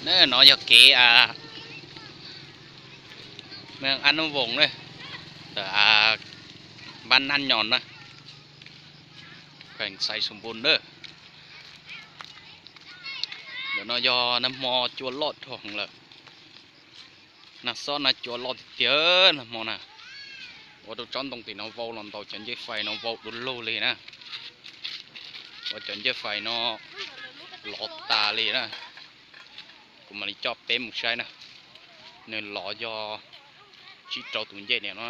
No yog kev Ab Nub Voos na, Npab Nab Nyos na, Xais Xus Npus na. Ntawm no yog nag hmo cua loj dhau heev lawm. Nag xob nag cua loj tiag tiag nag hmo na. Ua rau tsob ntoo tim no vau los ntau, cov ncej fais no vau du lug li na. Ua cov ncej fais no lov tas li na. Kuv mam li coj peb mus saib na. Nws lov yog tsib rau tus ncej niam no.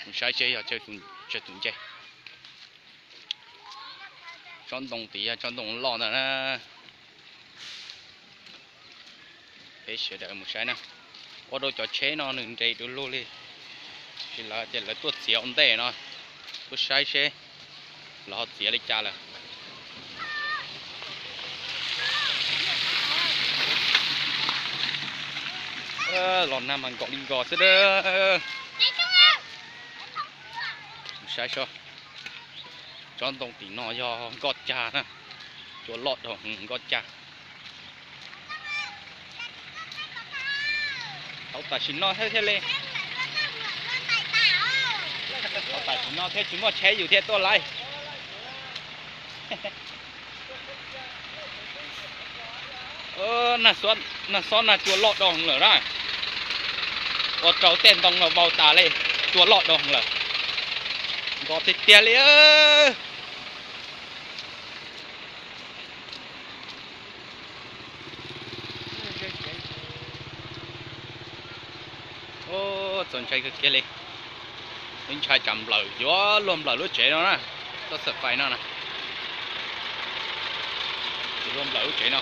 Mus saib seb yog tsawg tus ncej. Tsob ntoo tim yog tsob ntoo loj ntag na. Peb sawv daws mus saib na. Ua rau cov tsheb no nws nres du lug li. Tsis lawv ces lawv tuaj txiav ua ntej no, tuaj saib seb lawv ho txiav li cas lawm. Los nag mas nkaum li nkaus xwb a. Saib so, tsob ntoo tim no yog nkoj cag na, cua loj dhau nkoj cag. Tau tam sim no thiab thiaj li, tau tam sim no thiab tsis muaj tsheb yus thiaj tuaj laij. Nag xob nag cua loj dhau lawm na. Ua rau tej ntoo no vau tas li, cua loj dhau lawm. Nkos tiag tiag li. Txaus ntshai kawg kiag li. Ib ntshai tsam nplawm yuav luag nplawm lub tsev no na. Txoj xav fais no na, yuav luag nplawm lub tsev no.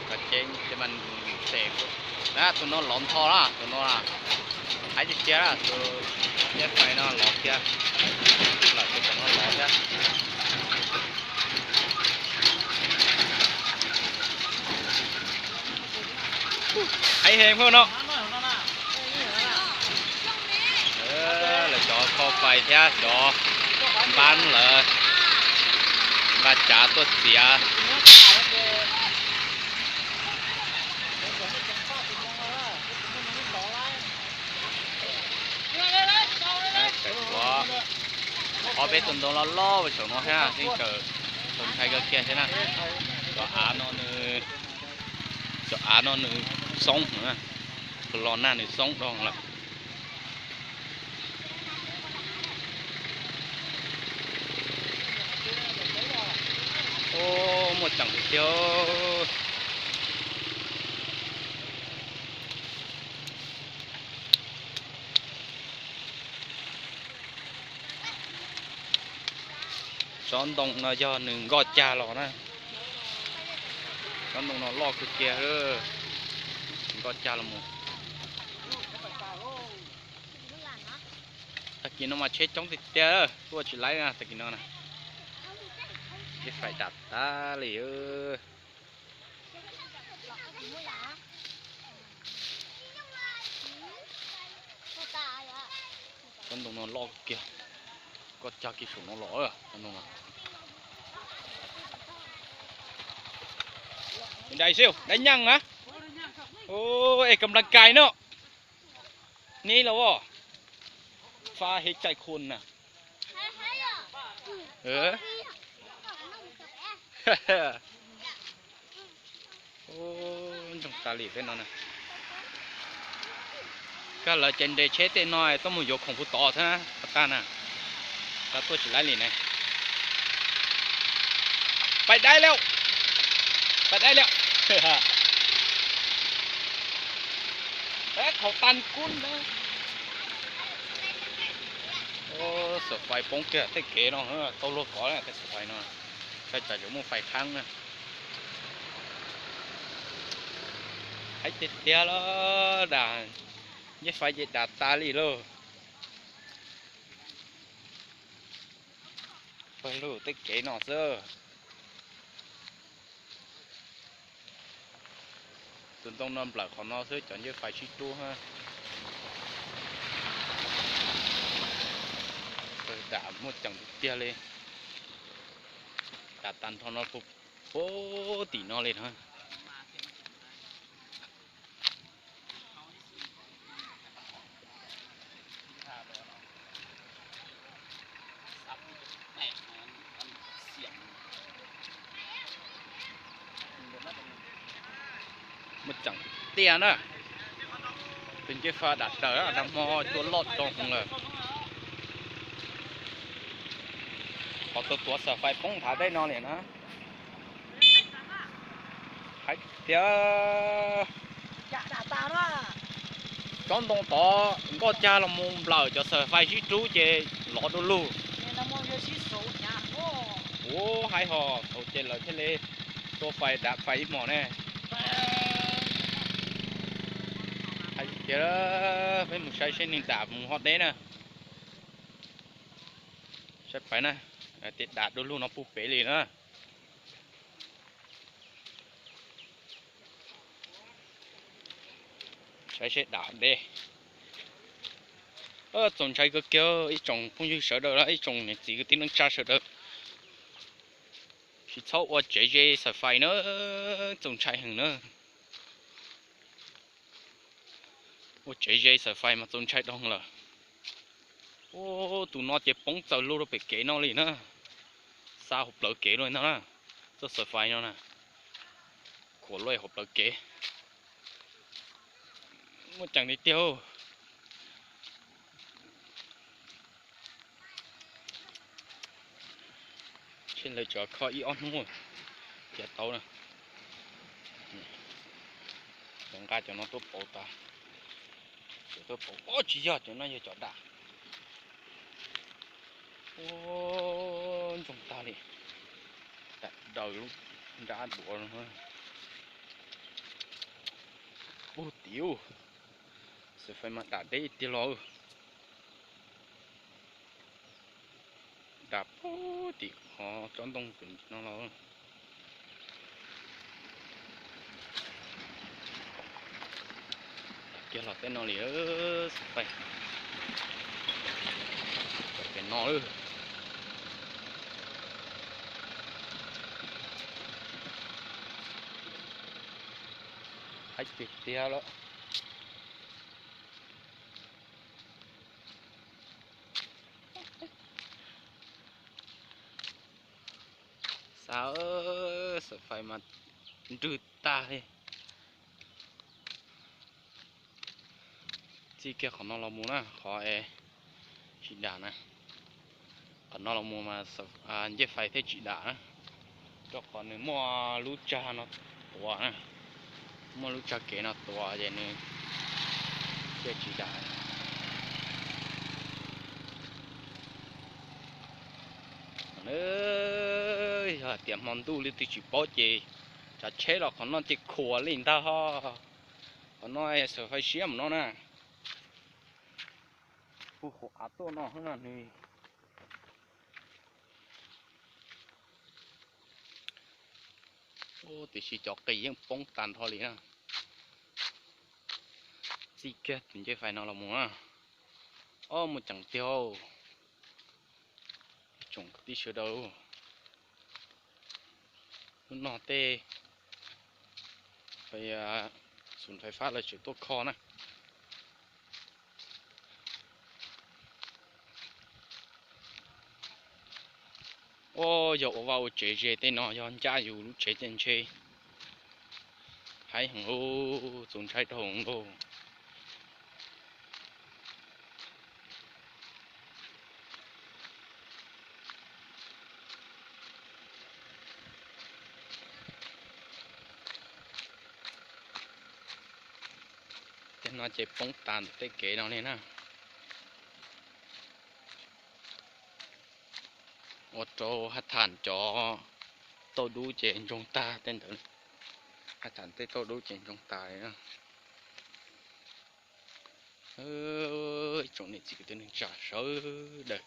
Kov ceeb, tus no lov ntho na, tus no hais tiag tiag, tus ncej fais no lov tiag, lawm tus no lov thiab. Heev heev no. Lawv cov kho fais thiab cov npab lawv nqa cav tuaj txiav. Ob peb tus ntoo loj loj saum no thiab, yeej txaus ntshai kawg kiag thiab na. Cov av no nws, cov av no nws xoob, los nag nws xoob dhau lawm. Muaj ceem tiag tiag. Tsob ntoo no yog nws nkoj cag los na. Tsob ntoo no loj kawg kiag, nkoj cag los mus. Tag kis no mas tsheb coob tiag tiag, tuaj tsis laib tag kis no na. Ib fais dam tag li. Tsob ntoo no loj kiag, nkoj cag kiag saum no los. Dai xwb, dai nyaaj na. Es kam nplas kais no. Neb los as, faj hev cai khun na. Ntsoog tas li tej no na. Kag lawv cais nres tsheb tej no tuaj mus yuav khoom puv tod thiab tag na. Tau tuaj tsis laib li ne. Pais dai lawm, pais dai lawm. Qhov tan kub. Xov fais poob kiag tej kev no, tau luag kov tej xov fais no. Ntshai tsam yuav muaj fais qhaab na. Haib tiag tiag los dam, ncej fais ces dam tas li lauj. Pawg lug tej kev no xwb. Tus ntoo no nplawm qhov no xwb cov ncej fais sib rub. Dam muaj ceem tiag tiag li. Dam tag nrho no puag tim no li na. Muaj ceem tiag na. Tus ncej fais dam daws, nag hmo cua loj too lawm. Qhov tus tuav xaws fais poob nthav dej no li na. Hais tias tsob ntoo tod nkoj cag los mus nplawm cov xaws fais sib rub ces lov du lug. Ua haib ho tau ces lawv thiaj li tua fais dam fais ib hmos ne. Hais tias peb mus saib seb neeg dam mus ho deb na. Saib pais na, tej dam du lug no puag pem li na. Saib seb dam deb. Txaus ntshai kawg kiag ib tsoom phooj ywg sawv daws, ib tsoom niam txiv kwv tij neej tsa sawv daws. Tsis txhob ua tsev ze xaws fais na, txaus ntshai heev na. Ua tsev ze xaws fais mas txaus ntshai dhau lawm. Tus no ces poob txaws lug rau pem kev no li na. Xa hauv plawv kev lawm ntag na. Txoj xaws fais no na, khuam luaj hauv plawv kev. Muaj ceem li tiag. Seb lawv tseem kho ib ob hnub thiaj tau na. Cov nqa cov no tuaj pauv tas. Cov tuaj pauv, o tsis yog, cov no yog cov dam. Ntsoog tag li. Dam daws lub nrab duav. Ub tim, xaws fais mas dam deb tiag los. Dam puag tim qhov tsob ntoo pem no los. Dam kiag los tej no li, xaws fais. Pem no lawm. Haib tiag tiag lawm. Xav, xaws fais mas nrwg tag li. Txij kiag qhov no los mus na, qhov es tsis dam na. Qhov no los mus mas ncej fais thiaj tsis dam na, rau qhov nws muaj lub tsag no tuav na, muaj lub tsag kev no tuav ces nws thiaj tsis dam. Yog hais tias hmo ntuj leej twg tsis paub ces tsav tsheb los qhov no ces khuam li ntag ho. Qhov no xaws fais siab mus no na. Hu qhuav av tuaj no nws. Tiam sis cov qis yeej poob tag nrho li na. Txij kiag tus ncej fais no los mus na. Ob, muaj ceem tiag. Tsoom kwv tij sawv daws, hnub no tej xum fais fab lawv tseem tuaj kho na. Ob, yog ua vaj ua tsev ze tej no yog ncaj yus lub tsev ces ntshe haib heev, txaus ntshai dhau lawm. Tej no ces poob tas ntawm tej kev no li na. Ua rau haj tham cov tauj dub ces ntsoog tag tej ntawd. Haj tham tej tauj dub ces ntsoog tas li na. Ib tsoom niam txiv kwv tij neej tsa sawv daws.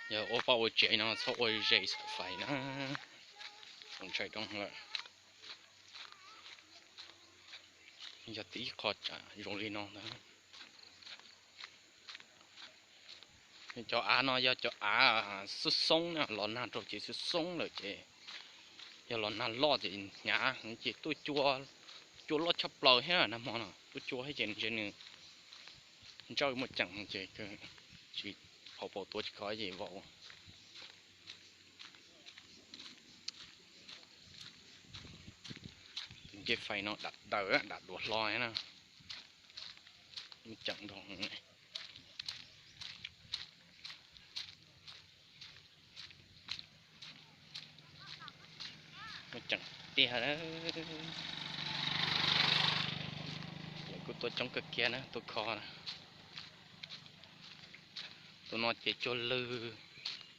Yog ua paj ua tsev no txhob ua ze xov fais na, txaus ntshai rau lawm. Yog tib qho tsam zoo li no ntag. Cov av no yog cov av xoob xoob na, los nag rau ces xoob xoob lawm ces yog los nag loj ces hnyav ces tuaj cua, cua loj tshaj plaws thiab nag hmo no tuaj cua thiab ces ntshe nws ntsawj muaj ceem ces tsis, qhov paus tuav tsis khov ces vau. Tus ncej fais no dam daws dam duav hlo na. Muaj ceem nrog, muaj ceem tiag. Lawv kuj tuaj coob kawg kiag na tuaj kho. Tus no ces cuag lwg,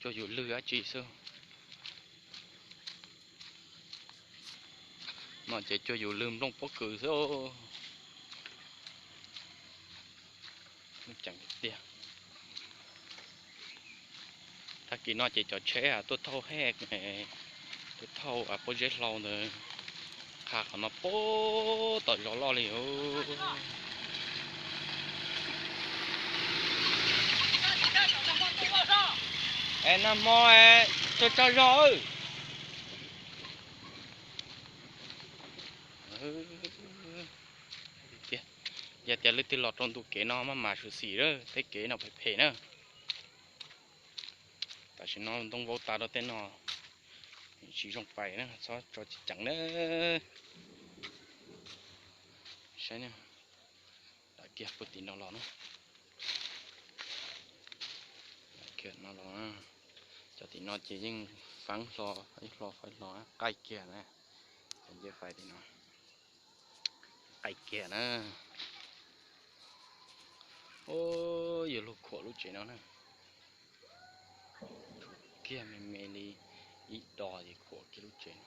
cuag yus lwg dab tsi xwb. No ces cuag yus lwg nplooj pob kws xwb. Ceem tiag. Tag kis no ces cov tsheb tuaj thauj he, tuaj thauj pob zeb hlau ntawd, qha qhov no puag tom zos loj li. Es nag hmo tso tso zog. Yog tias leej twg los rau ntu kev no maj mam sawv xim, tej kev no phem phem na. Tam sim no ntoo vau tas rau tej no, tsis zoo pais na, txhob tso tsis ceev na. Saib, dam kiag puag tim no los na. Dam kiag no los, cov tim no ces yeej faib hlo, faib hlo, faib hlo, qaij kiag na. Cov ncej fais tim no qaij kiag na. Ub, yuav luag khuam lub tsev no na. Kiag me me li ib dos ces khuam kiag lub tsev no.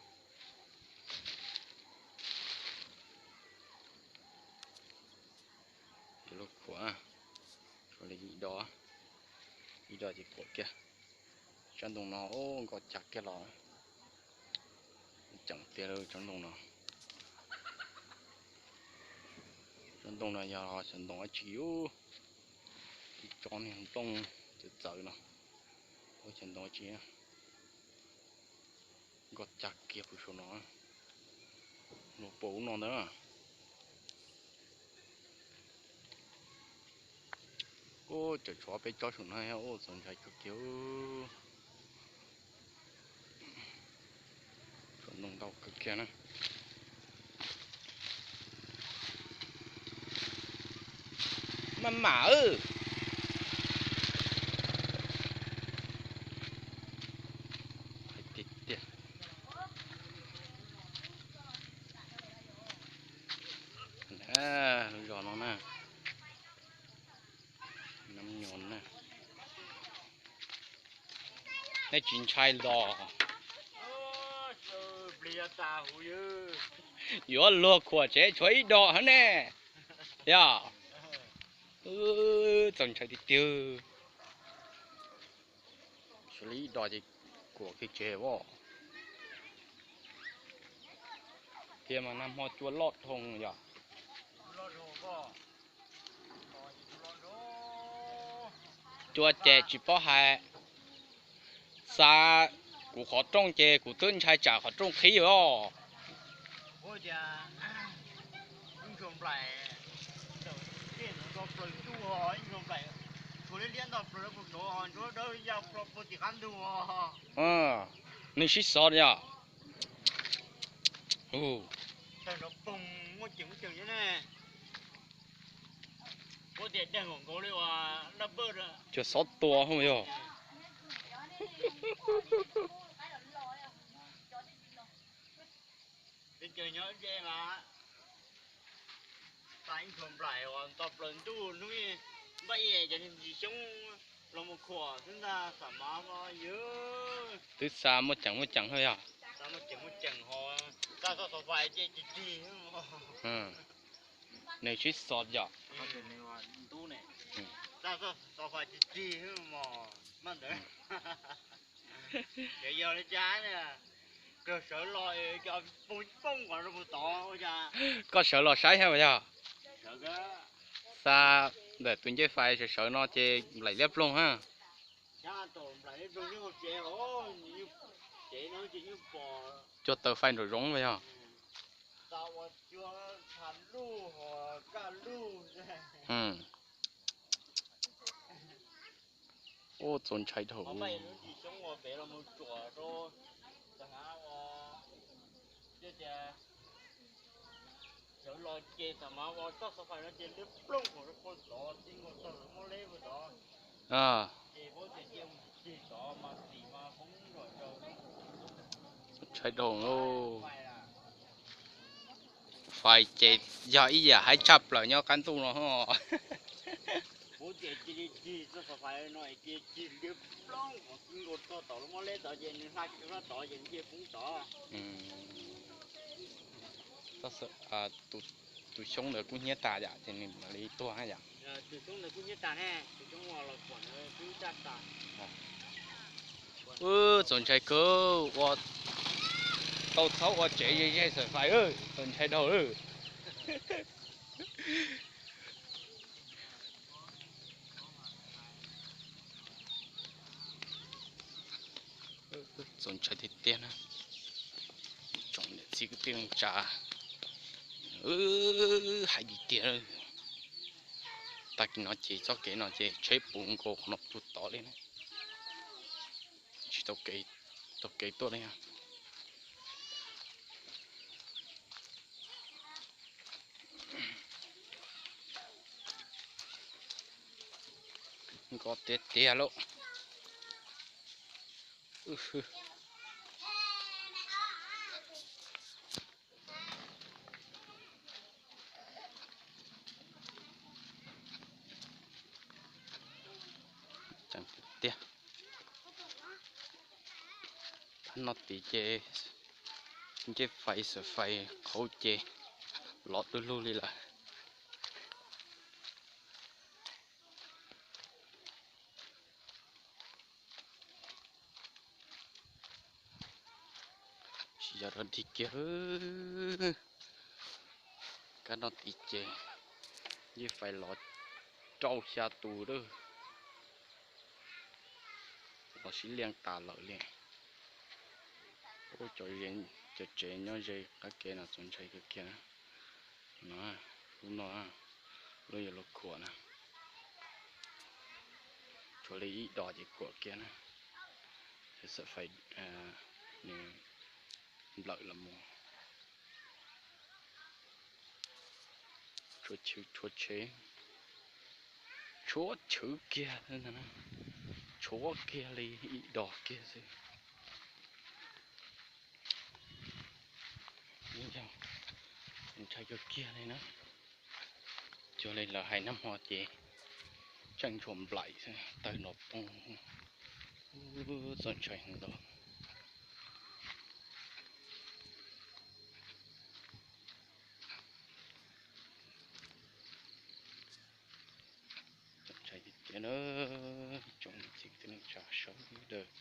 Yuav luag khuam, tshuav li ib dos, ib dos ces khuam kiag. Tsob ntoo no nkoj cag kiag los, ceev tiag tsob ntoo no. Tsob ntoo no yog xyov ntoo dab tsi, tib tsob niag nplooj txawv txawv no, xyov ntoo dab tsi. Nkoj cag kiag puag saum no, luag puag ub no ntawd. Ub, tseem tshuav peb tsob saum no, ub, txaus ntshai kawg kiag. Tsob ntoo ntau kawg kiag na. Maj mam, tiag tiag. Lub zos no na, Nab Nyos na. Nej tsis ntshai los? Yuav luag khuam tsev tshuav ib dos hab ne. Yog, txaus ntshai tiag tiag. Tshuav li ib dos ces khuam kiag tsev as. Tiag mas nag hmo cua loj dhau yog. Cua ces tsis paub hais, xa kuv qhov rooj ces kuv twb ntshai tsam qhov rooj qhib os. Nws sib xov yog. Cua xov tua yog. Twb xa muaj ceem muaj ceem hab yog. Nws sib xov yog. Txoj xov fais cig cig mos maj ntawd. Ces yog li cas ne, kawg sawv los cov poob poob qhov rau puag tod ua cas. Koj sawv los saib ha yog. Xa ntawm tus ncej fais sawv sawv no ces nplaim liab ploog ha. Cuag taws fais nraum zoov yog. Ua txaus ntshai dhau. Ntshai dhau. Fais ces yog ib yam haib tshaj plaws nyob qab ntuj no. Tus xyoob ntawd kub hnyiab tas yam ces nws mam li tuag yam. Txaus ntshai kawg, ua tau txhob ua tsev ze ze xav fais, txaus ntshai dhau. Txaus ntshai tiag tiag na. Tsoom niam txiv kwv tij neej tsa, hais tiag tiag. Tag kis no ces txoj kev no ces tsheb puv nkaus qhov no puag tod li na. Tsis tau kev tuaj li. Nkos tiag tiag lauj. Tiag, thab no tid ces ncej fais xav fais qhauv ces lov du lug li lawm. Tsis yog dog dig kiag. Kab no tid ces ncej fais lov rau xya tus lawm, los sib liaj tas lawm li. Cov tsev nyob ze qab kev no txaus ntshai kawg kiag. No, lub no, lub yuav luag khuam na. Tshuav li ib dos ces khuam kiag na. Xav fais nws nplawm los mus. Tshuav chwv, tshuav tsheb, tshuav chwv kiag, tshuav kiag li ib dos kiag xwb. Ntshai kawg kiag li na. Cuag li lawv hais nag hmo ces tseem tshuav nplaim xwb, tawg nrov poob. Txaus ntshai heev ntau. Txaus ntshai tiag tiag na, tsoom niam txiv kwv tij neej tsa sawv daws.